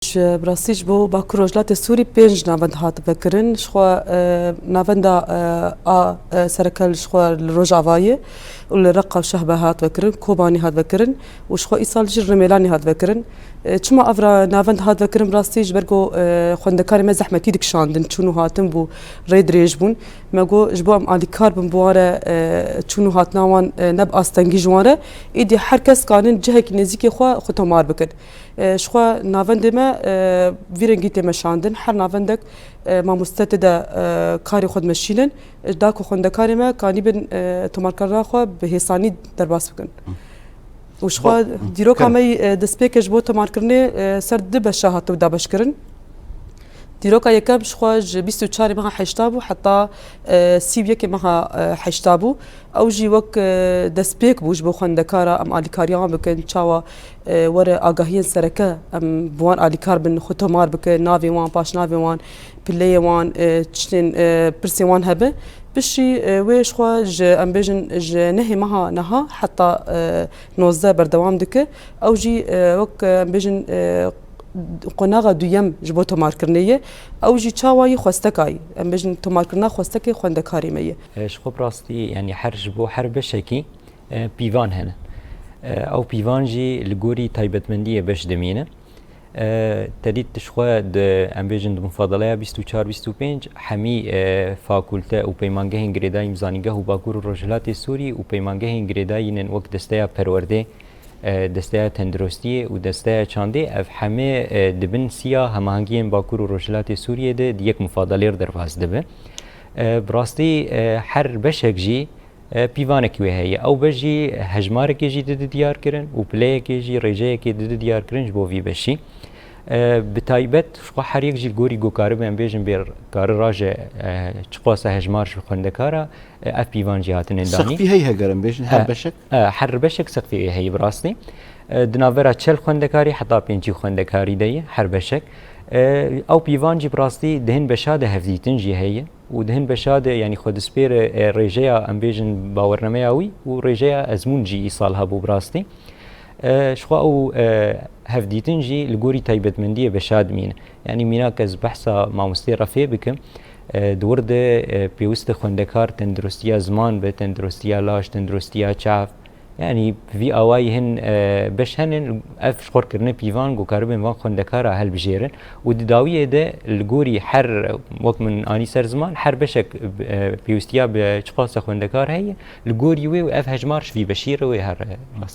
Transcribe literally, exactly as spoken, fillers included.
Ji, bi rastî ji bo Bakur Rojhilatê Sûrî pênc navend hat vekirin. Ji xwe, e, navenda, e, a, e, sereke ji xwe li Rojava ye û li Reqa û Şehba hat vekirin, Kobanî hat vekirin û ji xwe îsal jî Rimêlanî hat vekirin. E, çima ev ra navend hat vekirin? Bi rastî ji ber ku, e, xwendekarê me zehmetî dikişandin, çûn û hatin bû, rê dirêj bûn. Me got, ji bo em alîkar bin bi wan re, e, çûn û hatina wan, e, ne bi astengî ji wan re, îdî her kes kanin cihekî nêzîkê xwe xwe tomar bikin. E, ji xwe navendê me, e, vî rengî tê meşandin. Her navendek, e, mamoste tê de, e, karê xwe dimeşînin. E, da ku xwendekarê me kanîbin, e, tomarkirina xwe bi hêsanî derbas bikin. Û ji xwe dîroka me yî, e, destpêkê ji bo tomarkirinê, e, ser du beşa hatiw dabeşkirin. Dîroka yekem ji xwe ji bîst û çarê meha heşta bû heta, e, sî û yekê meha, e, heşta bû. Ew jî wek, e, destpêk bû ji bo xwendekara em alîkariya wan bikin, çawa, e, were agahiyên sereke em bi wan alîkar bin, xwe tomar bikin, navê wan, paşnavê wan, pileyê wan, e, tiştên, e, pirsên wan hebe. Piştî, e, wê ji xwe ji, em bêjin, ji nehê meha niha heta, e, nozdeh berdewam dike. Ew jî, e, wek, e, em bêjin, e, qonaxa duyem ji bo tomarkirinê ye. Ew jî çawa yî xwestekayî. Em bêjin tomarkirina xwestekê xwendekarê me ye. E, ji xwe bi rastî, yanî her ji bo her beşekî, e, pîvan hene. E, ew pîvan jî li gorî taybetmendiyê beş dimîne. E, te dît ji xwe di, em bêjin di mufadeleya bîst û çar bîst û pênc hemî, e, fakulte û peymangehên girêdayî zanîngeh û Bakur û Rojhilatê Sûrî û peymangehên girêdayî yên wek desteya perwerdê, e, desteya tenduristiyê û desteya çandê, ev hemê, e, di bin siya hemahengiyên Bakur û Rojhilatê Sûriyê de di yek mufadelê re derbas dibe. E, bi rastî, e, her beşek jî, e, pîvanekî wê heye. Ew beş jî hejmarekê jî dide diyar kirin û pileyekê jî, rêjeyekê dide diyar kirin ji bo vî beşî. E, bi taybet ji xwe her yek jî li gorî ku karibe em bêjin bê kari raje, e, çiqasa hejmar ji xwendekara, e, ev pîvan jî hatine danîn. Seqfî heye ger em bêjin her beşek? E, her beşek seqfî wê heye bi rastî. E, di navbera çel xwendekarî heta pêncî xwendekarî de ye her beşek. E, ew pîvan jî bi rastî di hin beşa de hevdîtin jî heye û di hin beşa de, yanî xwe dispêre, e, rêjeya, em bêjin, bawernameya wî û rêjeya ezmûn jî îsal hebû bi rastî. E, ji xwe ew, e, hevdîtin jî li gorî taybetmendiyê beşa dimîne. Yanî mînak ez behsa mamostê Refê bikim, e, di wir de, e, pêwist e xwendekar tenduristiya ziman be, tenduristiya laş, tenduristiya çav, yanî vî awayî hin, e, beş henin, ev ji xwe kirine pîvan ku karibin van xwendekara hilbijêrin û di dawiyê de li gorî her, wek min anî ser ziman, her beşek, e, pêwistiya bi çiqasa xwendekar heye, li gorî wê û ev hejmar ji vî beşî re wê here.